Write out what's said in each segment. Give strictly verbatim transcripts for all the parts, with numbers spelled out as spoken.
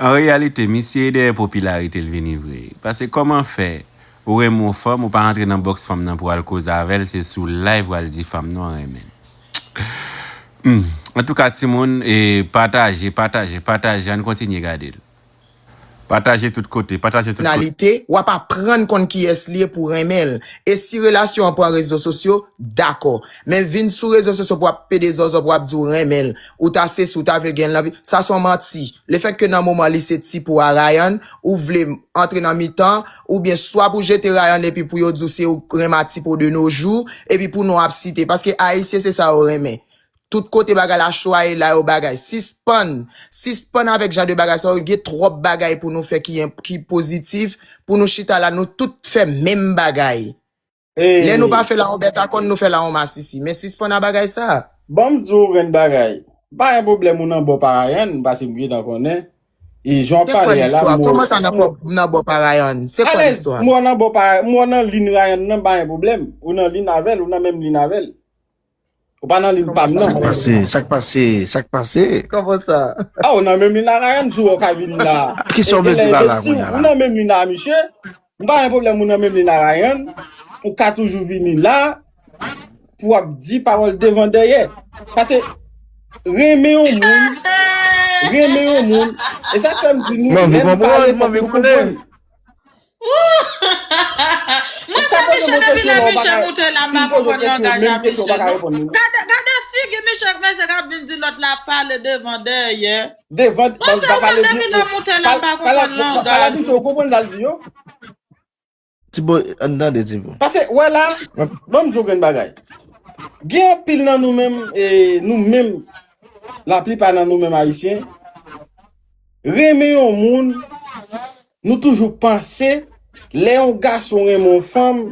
An reyalite, misye e dèyè popilarite l vini vre. Paske kòman fè ou renmen yon fanm, ou pa antre nan bòks fanm nan pou al koze avè l, se sou live ou al di fanm nan w renmen l. Hmm. Antouka, timoun, e pataje, pataje, pataje, ann kontinye gade l. Pataje tout kote, pataje tout kote. Pèsonalite, w ap aprann konn kiyès li ye pou renmen l. E si relasyon an pran rezo sosyo, dakò. Men vin sou rezo sosyo pou w ap pede zòzò, pou w ap di w renmen l, ou ta sesi, ou ta vle gen l nan vi, sa se yon manti. Lefètke nan moman li se Tipo a Ryan, ou vle antre nan mitan, oubyen swa pou jete Ryan epi pou yo di w se ou k renmen a Tipo de nos jours, epi pou non ap site. Paske Ayisyen se sa yo renmen. Tout kote bagay la cho a ye la yo bagay. Sispann. Sispann avèk jan de bagay sa yo. Gen twòp bagay pou nou fè ki, ki pozitif. Pou nou chita la, nou tout fè menm bagay. Lè nou pa fè la yon bèt a kòn, nou fè la yon masisi. Men sispann a bagay sa. Ban m di w yon grenn bagay. Pa gen pwoblèm ou nan bò pa Ryan, paske m gentan konnen. E jan w ap pale a la, m wè. Kòman sa nan bò pa Ryan? Se kwa listwa? M wè w nan bò pa, m wè w nan lin Ryan nan, pa gen pwoblèm. Ou nan lin avè l, ou nan menm lin avè l. Ou pa nan lin pa m nan. Sa k pase? Sa k pase? Sa k pase? Kòman sa? A, ou nan menm lin a Ryan, jou w ka vin la. Kisa w vle di pa la kounye a la? Ou nan menm lin a misye, m pa gen pwoblèm ou nan menm lin a Ryan, ou ka toujou vini la pou w ap di pawòl devan dèyè. Pase, renmen yon moun, renmen yon moun, e sa k fè m di nou, lè n pale, fòk nou konprann. Mwen se Michel depi lè Michel moute la m pa konprann langaj a Michel non. Gade, gade figi Michel mesye k ap vin di lòt la ap pale devan dèyè. Devan, mwen se mwen depi lè moute la m pa konprann langaj. Pale Michel ou konprann sa l di yo? Tibo, ann tande Tibo. Pase, wè la, ban m di w grenn bagay. Gen anpil nan nou menm, e, nou menm, laplipa nan nou menm Ayisyen, renmen yon moun, Nou toujou panse, lè yon gason renmen yon fanm,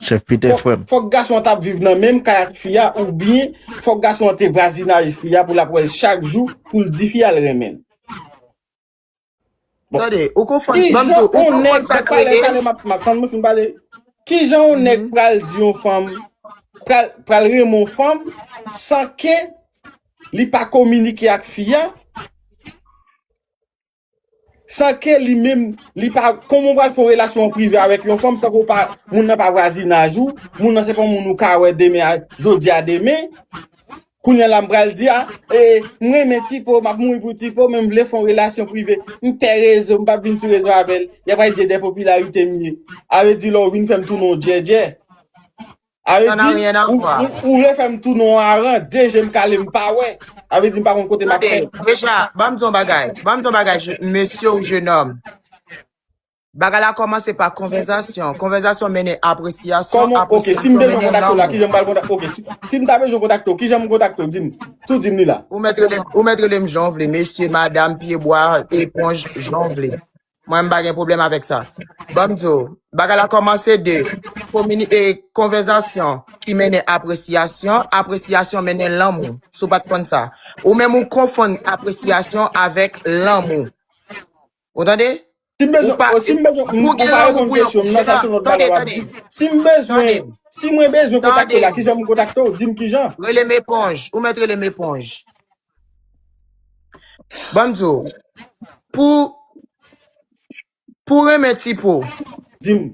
Chef Peter frè m. Fòk gason an t ap viv nan menm kay ak fi a, oubyen fòk gason an te vwazinaj fi a pou l ap wè l chak jou, pou l di fi a l renmen l. Tande, ou konfonn, ban m di w, ou konfonn sa k rele. Tann mwen fin pale. Kijan yon nèg pral di yon fanm, pral, pral renmen yon fanm, san ke li pa kominike ak fi a? San ke li menm, li pa, kòman w pral fè yon relasyon an prive avèk yon fanm san ke w pa, moun nan pa vwazinaj ou, moun nan se pa yon moun ou ka wè demen a, jodi a demen. Kounye a la m pral di a, e, m renmen Tipo, m ap mouri pou Tipo, men m vle fè yon relasyon prive. M pè rezo, m p ap vin sou rezo avè l. Y ap al di e dè popilarite m ye. A vle di lè w vin fè m tounen yon djèdjè. A vle di, ou, ou, ou vle fè m tounen yon aran, de je m kale m pa wè. A vle di m pa konn kote m ap fè. Tande, Richard, ban m di w yon bagay. Ban m di w yon bagay, mesye ou jenòm. Bagay la kòmanse pa konvèsasyon. Konvèsasyon mennen apresyasyon, apresyasyon mennen lanmou. Kòman, ok, si m bezwen kontakte w la, kijan m pral kontakte w? Ok, si, si m ta bezwen kontakte w, kijan m kontakte w? Di m. Tou di m li la. Ou mèt rele, ou mèt rele m jan w vle, mesye, madanm, pyebwa, eponj, jan w vle. Mwen, m pa gen pwoblèm avèk sa. Ban m di w, bagay la kòmanse de komini-, e, konvèsasyon ki mennen apresyasyon, apresyasyon mennen lanmou, si w pa t konn sa. Ou menm ou konfonn apresyasyon avèk lanmou. Ou tande? Si m bezwen, ou pa, si m bezwen, m, ou pa reponn kesyon m nan, sa se yon lòt bagay w ap di. Si m bezwen, si mwen bezwen kontakte w la, kijan m kontakte w? Di m kijan. Rele m eponj. Ou mèt rele m eponj. Ban m di w, pou, pou renmen Tipo. Di m.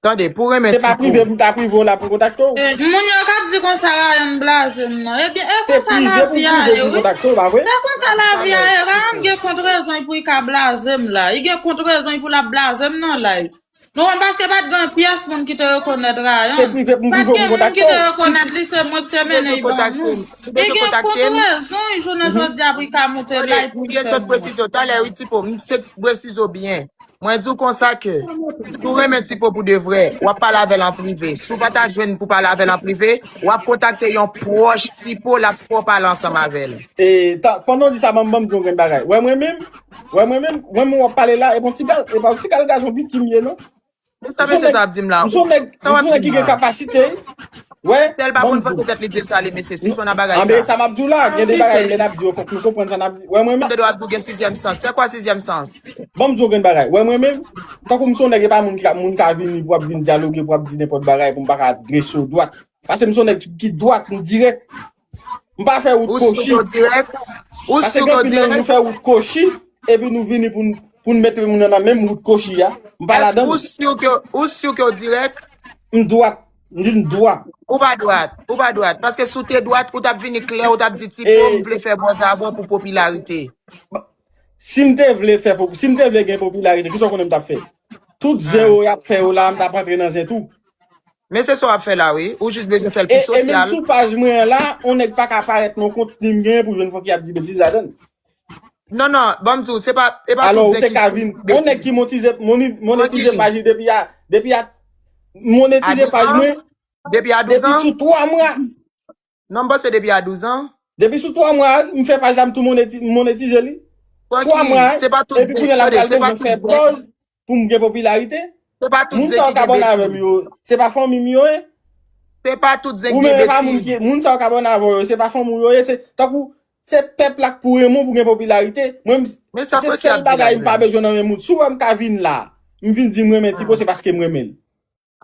Tande, pou renmen Tipo. Se pa prive pou m ta prive w la pou m kontakte w? Moun yo k ap di konsa Ryan blaze m nan. Ebyen, e konsa lavi a ye, wi. Se konsa lavi a ye. Ryan gen kont rezon pou l ka blaze m la. Li gen kont rezon pou l ap blaze m nan live. Nou konn paske pa t gen yon pyès moun ki te rekonèt Rayan. Pa t gen moun ki te rekonèt li, se mwen ki te mennen l ban nou. Li gen kont rezon, jounen jodi a pou l ka moute live pou l fè m wont. Talè wi Tipo, m se presize w byen. Mwen di w konsa ke, si w renmen Tipo pou de vrè, w ap pale avè l an prive. Si w pa ta jwenn pou pale avè l an prive, w ap kontakte yon pwòch Tipo, l ap fè w pale ansanm avè l. E, ta, pandan w di sa, ban m, ban m di w yon grenn bagay. W wè mwen menm, W wè mwen menm, mwen menm w ap pale la, e pa yon ti gal, e pa yon ti gal gason piti m ye non. Men sa mesye sa ap di m la. M se yon nèg, m se yon nèg ki gen kapasite. Wè. Sèl pa konn vann tèt li di l sa li mesye, sispann a bagay sa. Anben sa m ap di w la, gen de bagay lè n ap di yo fòk nou konprann sa n ap di. Wè mwen menm. Tande w ap di w gen sizyèm sans. Se kwa sizyèm sans? Ban m di w yon grenn bagay. Wè mwen menm, tankou m se yon nèg e pa moun ki ka, moun ka vini pou ap vin dyaloge, pou ap di nenpòt bagay, pou m pa ka drese w dwat. Paske m se yon nèg ki dwat, m dirèk. M pa fè wout kochi. Ou dirèk? Ou si ke w dirèk? Paske gen anpil nan nou fè wout kochi, epi nou vini pou n, pou n mete moun nan nan menm wout kochi a. M pa ladan. Ou si ke, ou si ke w dirèk? M dwat. M di m dwat. Ou pa dwat. Ou pa dwat. Paske si w te dwat, ou t ap vini klè, ou t ap di, Tipo, m vle fè bòz a bò pou popilarite. Si m te vle fè, si m te vle gen popilarite, kisa w konnen m t ap fè? Tout zen yo y ap fè yo la, m t ap antre nan zen tou. Men se sa w ap fè la, wi. Ou jis bezwen fè l pi sosyal. E menm sou paj mwen an la, yon nèg pa ka parèt nan kont li m genyen pou jwenn fòk y ap di betiz ladan l. Non, non, ban m di w, se pa, e pa tout zen ki sou betiz. Yon nèg ki monetize, monetize paj li depi a, depi a, monetize paj mwen depi a douz an? Depi sou twa mwa. Non, m panse depi a douz an. Depi sou twa mwa, m fè paj la, m tou monetize li. Twa mwa, epi kounye a la m pral bezwen fè buzz pou m gen popilarite. Moun sa yo k abòne avè m yo, se pa fanmi m yo ye? Se pa tout zen ki gen betiz. Ou menm e pa moun ki, moun sa yo k abòne avè w yo, se pa fanmi w yo ye? Se tankou, se pèp la k pou renmen w pou gen popilarite. Mwen, se sèl bagay m pa bezwen nan men moun. Si w wè m ka vin la, m vin di m renmen Tipo, se paske m renmen l.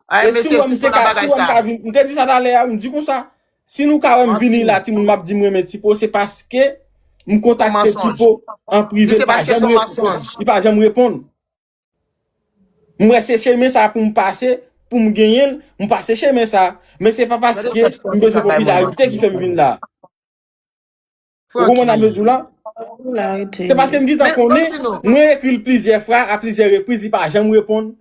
E si w wè m te ka, si w wè m ka vin, m te di sa talè a, m di konsa, si nou ka wè m vini la, timoun, m ap di m renmen Tipo, se paske m kontakte Tipo an prive, li pa janm reponn. Li pa janm reponn. M wè se chemen sa pou m pase, pou m genyen l, m pase chemen sa. Men se pa paske m bezwen popilarite ki fè m vin la. Ou konprann sa m vle di w la? Se paske m gentan konnen, mwen ekri l plizyè fwa, a plizyè repriz, li pa janm reponn.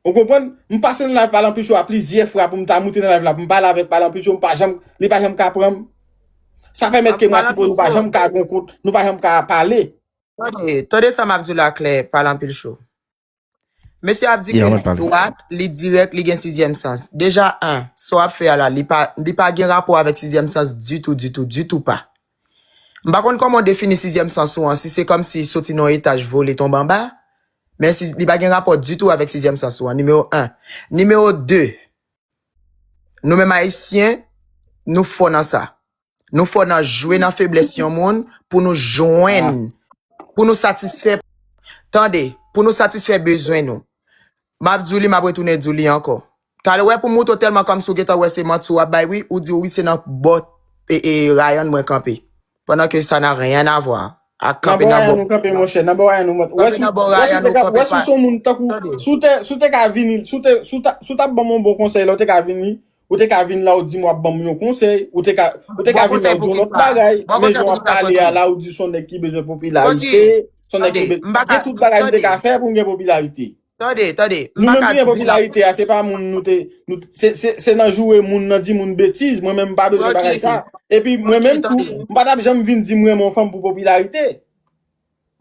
Ou konprann? M pase nan live Pale Anpil Cho a plizyè fwa pou m ta moute nan live la, pou m pale avèk Pale Anpil Cho, m pa janm, li pa janm ka pran m. Sa pèmèt ke mwen ak Tipo, nou pa janm ka gen kont, nou pa janm ka pale. Tande, tande sa m ap di w la klè, Pale Anpil Cho. Mesye ap di ke li dwat, li dirèk, li gen sizyèm sans. Deja, en, sa w ap fè a la, li pa, li pa gen rapò avèk sizyèm sans ditou, ditou, ditou pa. M pa konn kòman w defini sizyèm sans ou an, si se kòmsi soti nan yon etaj vole tonbe anba, men si, li pa gen rapò ditou avèk sizyèm sans ou an, nimewo en. Nimewo de, nou menm Ayisyen, nou fò nan sa. Nou fò nan jwe nan feblès yon moun pou nou jwenn, pou nou satisfè, tande, pou nou satisfè bezwen nou. M ap di w li, m ap retounen di w li ankò. Talè w wè pou m moute w tèlman kòmsi w gentan wè se manti w ap bay wi, ou di wi se nan bò e, e Ryan mwen kanpe. Pandan ke sa n'a rien à voir ak kanpe nan bò Ryan ou kanpe, monchè, nan bò Ryan ou kanpe. Wè si w se yon moun tankou, si w te, si w te ka vini, si w te, si w ta, si w t ap ban m yon bon konsèy la, w te ka vini, ou te ka vin la, ou di m w ap ban m yon konsèy, ou te ka, ou te ka vin la, ou di yon lòt bagay, men jan w ap pale a la, ou di se yon nèg ki bezwen popilarite, se yon nèg ki bezwen, gen tout bagay m te ka fè pou m gen popilarite. Tande, tande. Nou menm ki gen popilarite a, se pa moun nou te, nou, se, se, se nan joure moun, nan di moun betiz, mwen menm m pa bezwen bagay sa. Epi mwen menm tou, m pa t ap janm vin di m renmen yon fanm pou popilarite.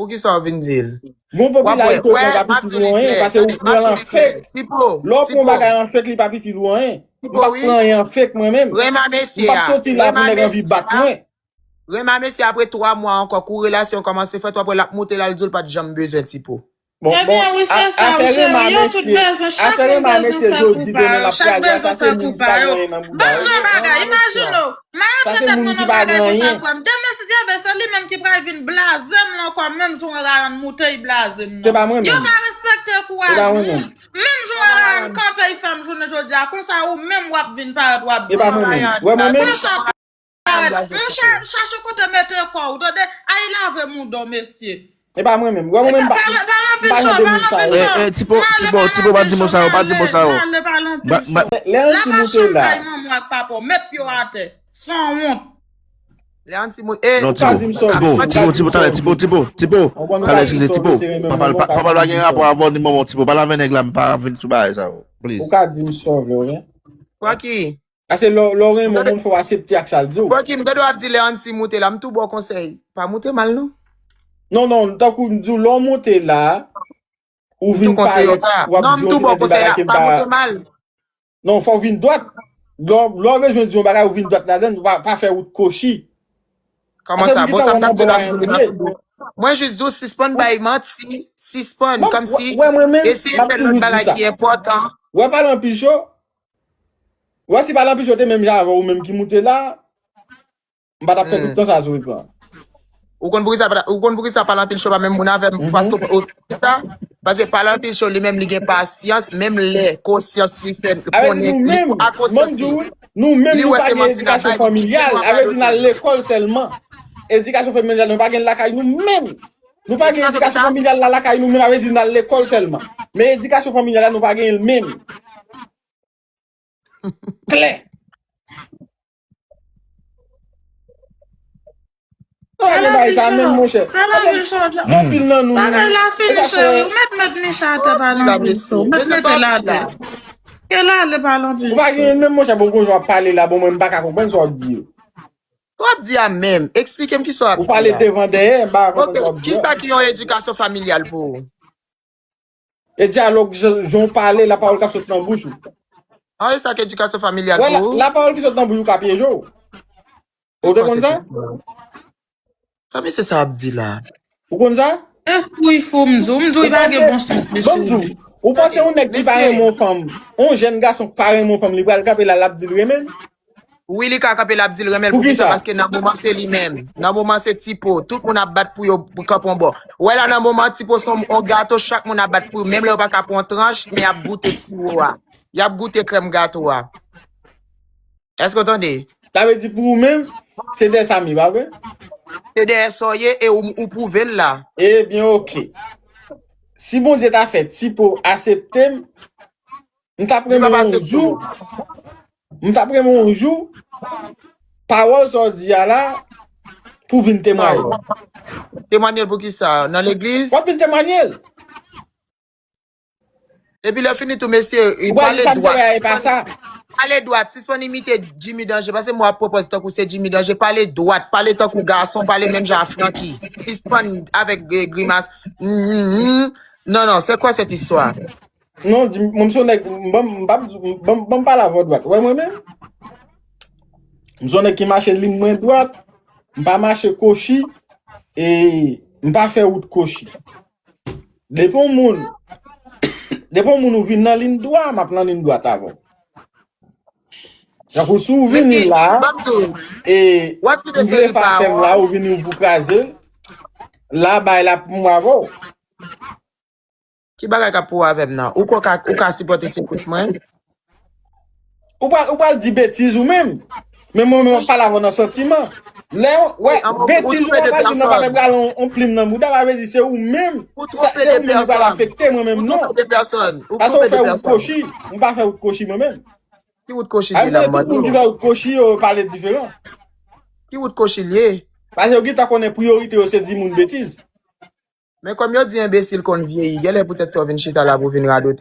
Poukisa w vin di l? Gon popilarite ou pran pa pitit ou anyen, paske ou pran l an fek. Lè w pran yon bagay an fek, li pa pitit ou anyen. M p ap pran anyen an fek mwen menm. M p ap soti la pou nèg anvi bat mwen. Renma mesye apre twa mwa ankò, kou relasyon kòmanse fèt, w ap wè l ap moute la, l di w l pa t janm bezwen Tipo. Bon, bon, a, afè Renma mesye, afè Renma mesye jodi, demen l ap kraze a, sa se moun ki pa gen anyen nan bouda yo. Ban m di yon bagay, imajine w, m al rantre tèt mwen nan bagay konsa, frè m. Demen si Dye vle, se li menm ki pral vin blaze m nan ankò, menm jan Ryan moute, li blaze m nan. Yo pa respekte kouraj moun. Menm jan Ryan kanpe, li fè m jounen jodi a, konsa ou menm w ap vin parèt, w ap di m Ryan. Konsa, monchè, chache kote mete kò w, tande? Al lave mouda w, mesye. E pa mwen menm. Wè mwen menm, m pa, m pa nan de moun sa yo. Eh, eh, Tipo, Tipo, Tipo, pa di mo sa yo, pa di mo sa yo. Lè yon ti moute la. Kay manman w ak papa w, met pye w atè. Sanwont. Lè yon ti moute, eh. Non, Tipo, Tipo, Tipo, Tipo, talè, Tipo, Tipo, Tipo, talè, eskize, Tipo. Papa l pa, papa l pa gen rapò avè w ni manman w, Tipo. Pa lave nèg la, m pa vin sou bagay sa yo. Please. Ou ka di m sa w vle, ok? Francky. Paske lè, lè w renmen yon moun, fò w aksepte ak sa l di w. Bon, Kim, tande w ap di lè Ansi moute la, m tou ba w konsèy. Pa moute mal, non. Non, non, tankou m di w, lè w moute la, ou vin parèt, w ap di yon seri de bagay ke m pa. Non, fò w vin dwat. Lè w, lè w bezwen di yon bagay, ou vin dwat ladan l, pa, pa fè wout kochi. Kòman sa? Bon, sa m t ap di w la, mwen jis di w sispann bay manti, sispann, kòmsi, eseye fè lòt bagay ki enpòtan. Wè, Pale Anpil Cho, wè, si Pale Anpil Cho te menm jan avè w, ou menm ki moute la, m pa t ap fè tout tan sa sou ekran. Ou konn poukisa, ou konn poukisa Pale Anpil Cho pa menm moun avè m, paske, ou, sa, paske Pale Anpil Cho li menm li gen pasyans, menm lè konsyans li fè konnen li a konsyans li, li wè se manti n ap bay li. Avèk nou menm, nou menm nou pa gen edikasyon familyal, avèk nou al lekòl sèlman. Edikasyon familyal nou pa gen lakay nou menm. Nou pa gen edikasyon familyal la lakay nou menm, sa vle di n al lekòl sèlman. Men edikasyon familyal la nou pa gen l menm. Klè. Bagay la fini, cheri. Anpil nan nou, bagay la fini, cheri. Ou mèt met Micha atè, pa nan vil sa. Ou mèt mete l atè. Ke l ale, pa nan vil sa. Ou pa gen menm, monchè, bon, konjou ap pale la, bon, mwen, m pa ka konprann sa w ap di yo. Sa w ap di a menm? Eksplike m kisa w ap di a. Ou pale devan dèyè, m pa konprann sa w ap di a. Kisa ki yon edikasyon familyal pou ou? E dyalòg, jan, jan w pale, lapawòl k ap sot nan bouch ou. An, e sa k edikasyon familyal pou ou? Lapawòl ki sot nan bouch ou ka pyeje w. Ou te konn sa? Sa misye sa ap di la? Ou konn sa? Espri fou, m di w, m di w, li pa gen bon sans mesye. Ou panse yon nèg ki pa renmen yon fanm, yon jèn gason ki pa renmen yon fanm, li pral kanpe la, l ap di l renmen l? Wi, li ka kanpe, l ap di l renmen l. Poukisa? Paske nan moman se li menm. Nan moman se Tipo. Tout moun ap bat pou yo kanpe yon bò. Ou wè la, nan moman Tipo se yon gato, chak moun ap bat pou yo. Menm lè yo pa ka pran yon tranch, men y ap goute siwo a. Y ap goute krèm gato a. Èske w tande? Sa vle di pou ou menm, se dèyè Samy, pa vre? Se dèyè sa w ye e ou, ou pwouve l la. Ebyen, oke. Si Bondye ta fè Tipo aksepte m, m t ap renmen yon jou, m t ap renmen yon jou, pawòl sa w di a la, pou vin temwaye. Temwaye l pou kisa? Nan legliz? W ap vin temwaye l. Epi lè fini tou, mesye, pale dwat. Pale dwat, sispann imite Jimmy Danje. Paske mwen ap pwopòz tankou se Jimmy Danje. Pale dwat, pale tankou gason, pale menm jan a Francky. Sispann avèk, eh, grimas. Mm, mm, mm. Non, non, c'est quoi cette histoire? Non, di, mwen, m se yon nèg, m, ban m, ban m, ban m, ban m pale avè w dwat. Ou wè mwen menm? M se yon nèg ki mache liy mwen dwat. M pa mache kwochi. E m pa fè wout kwochi. Depi yon moun, depi yon moun ou vin nan liy dwat, m ap nan liy dwat avè w. Tankou si w vini la, e ou vle fè afè m la, ou vini pou kraze l, la, bay la pou mwen avè w. Ki bagay k ap pou avè m nan? Ou kwè w ka, ou ka sipòte sekous mwen? Ou pral, ou pral di betiz ou menm. Men mwen menm, m ap pale avè w nan santiman. Lè, wè, betiz ou pral di nan pa fè pral on, on plim nan bouda, pa vle di se ou menm. Se ou menm ki pral afekte, mwen menm non. Paske ou fè wout kwochi, m pa fè wout kwochi mwen menm. Ki wout kwochi l ye la, m mande w? Tout moun ki fè wout kwochi yo pale diferan. Ki wout kwochi l ye? Paske yo gentan konnen priyorite yo se di moun betiz. Men kòm yo di enbesil konn vyeyi, genlè poutèt sa w vin chita la pou w vin radote.